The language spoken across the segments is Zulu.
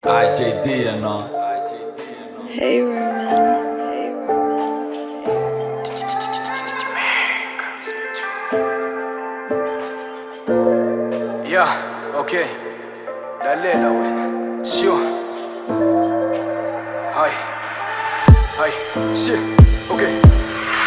IJD and all. Hey, Roman. Hey, Roman. Yeah, okay. Lalela wena. Sure. Hayi. Hayi. Shit. Okay.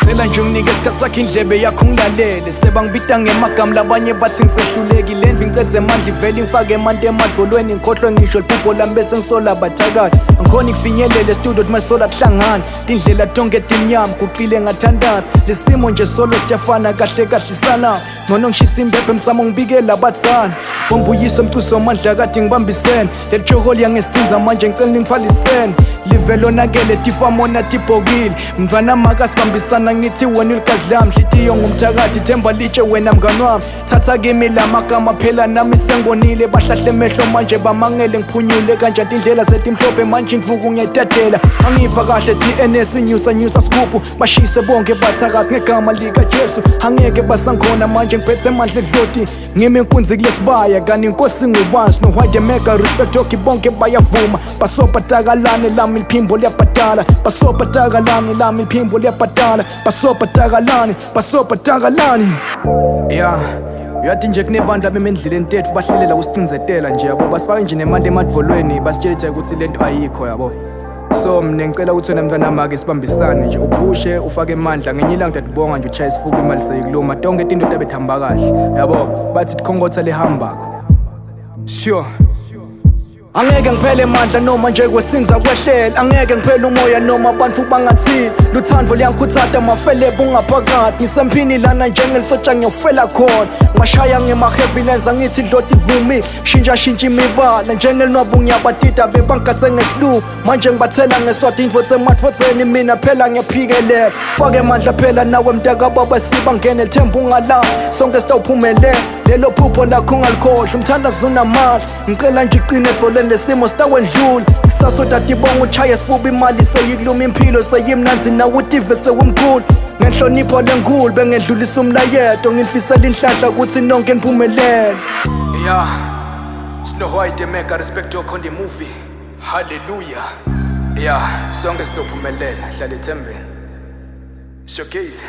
Cela nje unginike isikhathi sakho, indlebe yakho ngilalele. Sebangibita ngemagama, labanye bathi ngisehlulekile. Endlu ngicedze emandla, ivele ngifake emanti emadvolweni, ngikhohlwe ngisho liphupho lami bese ngisola bathakathi. Angikhoni kufinyelela estudio masola kuhlangana, tindlela tonke timnyama, guqile ngathandaza. Lesimo nje solo siyafana kahle kahle sana. Ngcono ngishisa imbebhe emsamo, ngibikela abathana. Bombuyiso mcuso amandla kade ngibambisene. Leli joko liyangesinza manje, ngicela ningithwalisene. Live lonakele, tifamona tibhokile. Mfana makasibambisana, ngithi wena uligazi lami, hlitiyo ngumthakathi, themba litshe wena mngani wami. Thatha kimi la magama phela, nami sengibonile. Bahlahle emehlo manje, bamangele ngiphunyule kanjani. Tindlela zetimhlophe manje, indvuku ngiyayidedela. Angiva kahle TNS, nyusa nyusa sigubhu, bashise bonke bathakathi ngegama likaJesu. Angeke basankhona manje, ngiphethe amandla edloti, ngimi inkunzi kulesibaya kanti inkosi ngubani. Snow White mega respect okhi, bonke bayavuma. Basopa takalane, lami liphimbo liyabhadala. Basopa takalane, lami liphimbo liyabhadala. Basopa takalane, basopa takalane. Yeah, uyathi nje kunebantu abeme endleleni tethu, bahlelela usicinzetela nje, yabo. Basifake nje nemanti emadvolweni, basitshele ukuthi lento ayikho, yabo. So mina ngicela ukuthi wena mntwana make sibambisane nje, uphushe, ufake amandla. Ngenye ilanga utatibonga nje, uchaye isifuba, imali seyikuluma, tonke tinto tabe tihamba kahle, yabo. Bathi tikhongotha lehambako. Sure. Angeke ngiphele emandla noma nje kwesinza kwehlela. Angeke ngiphele umoya noma abantu bangathini. Luthando liyangikhuthaza, mafele bungaphakathi. Ngisemphini lana njengelisotsha, ngiyofela khona. Ngashaya ngema-heavy lenza ngithi dloti ivumile. Shintsha shintsha imibala njengelinwabu, ngiyabatida. Bebangigathe ngesilungu, manje ngibathela ngeswati. Indvodza emadvodzeni, mina phela ngiyaphikelela. Fake emandla phela nawe mntakababa, sibangene themba, ungalahli, sonke sitawuphumelela. Lelo phupho lakho ungalikhohlwa, umthandazo unamandla. Ngicela nje iqine edvoleni, lesimo sitawendlula. Kusasa utatibonga, uchaye sifuba, imali seyikuluma, impilo seyimnanzi, nawe utive sewumkhulu. Ngenhlonipho lenkulu bengedlulisa umlayeto, ngilifisela inhlanhla ukuthi nonke niphumelele. Yeah, Snow White mega respect on the movie. Hallelujah. Yeah, sonke sitophumelela, hlala ethembeni. Showcase.